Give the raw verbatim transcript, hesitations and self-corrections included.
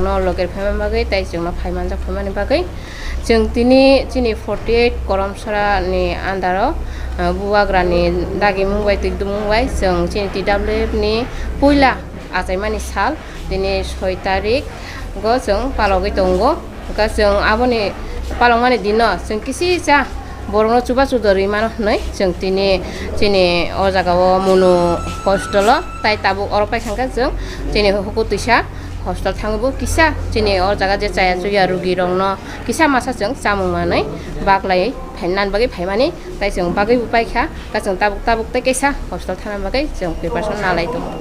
No loger phaima bagwi tei chwngno phaimanjak phaimani bagwi chwng tini chini forty eight Koromsora ni under o, ah, Bubagra ni dagi mung bai twi dumung bai chwng chini T W F ni puila achaimani sal tini soi tarik go chwng palogwi tongo. Hwnkhe chwng aboni palokmani dino chwng kisi cha borokno chubachu dorwi mano hwnwi chwng tini chini o jaga o Munu hostel o tai tabuk oro paikha hwnkhe chwng chini huku twisa hostel thangwi bo kisa chini o jaga je chaya chuya rugi rokno kisa masa chwng chamung manwi baklai phainani bagwi phaimani tai chwng bagwi bo paikha ta chwng tabuk tabuk tei kaisa hostel thangna bagwi chwng preparation nalai tongo.